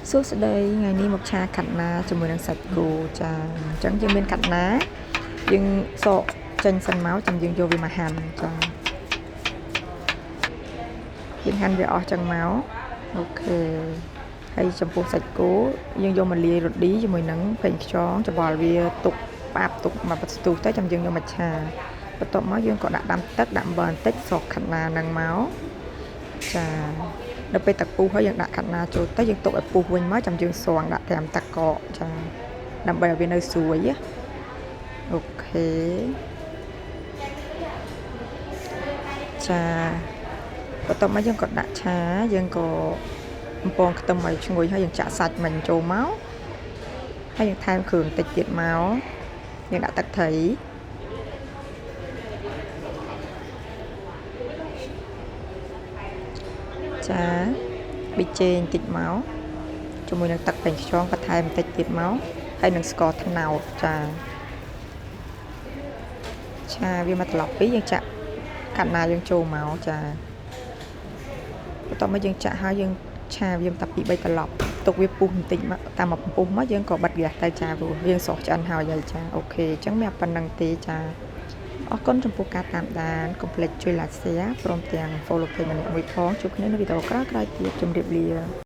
សួស្តីថ្ងៃនេះមកឆាខាត់ណាជាមួយនឹងសាច់គោចាអញ្ចឹងយើងមានខាត់ណាយើងសកចេញសិនមកចាំយើងយកវាមកហាន់ចាយើងហាន់វាអស់ចឹងមក OK ហើយចំពោះសាច់គោយើងយកមកលាយរឌីជាមួយនឹងប្រេងខ្យងច្របល់វាទុកផ្អាប់ទុកមកបន្ទុះទៅចាំយើងយកមកឆាបន្ទាប់មកយើងក៏ដាក់ដាំទឹកដាក់អំបិលបន្តិចសកខាត់ណានឹងមកចាដល់ពេលទឹកពុះហើយយើងដាក់ខាត់ណាចូលទៅយើងទុកឲ្យពុះវិញមកចាំយើងស្រង់ដាក់ត្រាំទឹកកកចាដើម្បីឲ្យវានៅស្រួយ OK ចាបន្ទាប់មកយើងក៏ដាក់ឆាយើងក៏បំពងខ្ទឹមឲ្យឈ្ងុយហើយយើងចាក់សាច់មិញចូលមកហើយយើងថែមគ្រឿងបន្តិចទៀតមកយើងដាក់ទឹកត្រីចាប៊ីចេងបន្តិចមកជាមួយនឹងទឹកប្រេងខ្យងបន្ថែមបន្តិចទៀតមកហើយនឹងស្ករត្នោតចាឆាវាមកត្រឡប់ពីយើងចាក់កាត់ណាយើងចូលមកចាបន្ទាប់មកយើងចាក់ហើយយើងឆាវាតាពី3ត្រឡប់ទុកវាពុះបន្តិចមកតាមមកពុះមកយើងក៏បិទហ្គាសទៅចាព្រោះយើងស្រស់ឆ្អិនហើយហើយចា OK អញ្ចឹងមានប៉ុណ្្នឹងទេចាអរគុណចំពោះការតាមដានកុំភ្លេចជួយ like share ព្រមទាំង follow page ម្នាក់មួយផងជួបគ្នានៅវីដេអូក្រោយៗទៀតជម្រាបលា។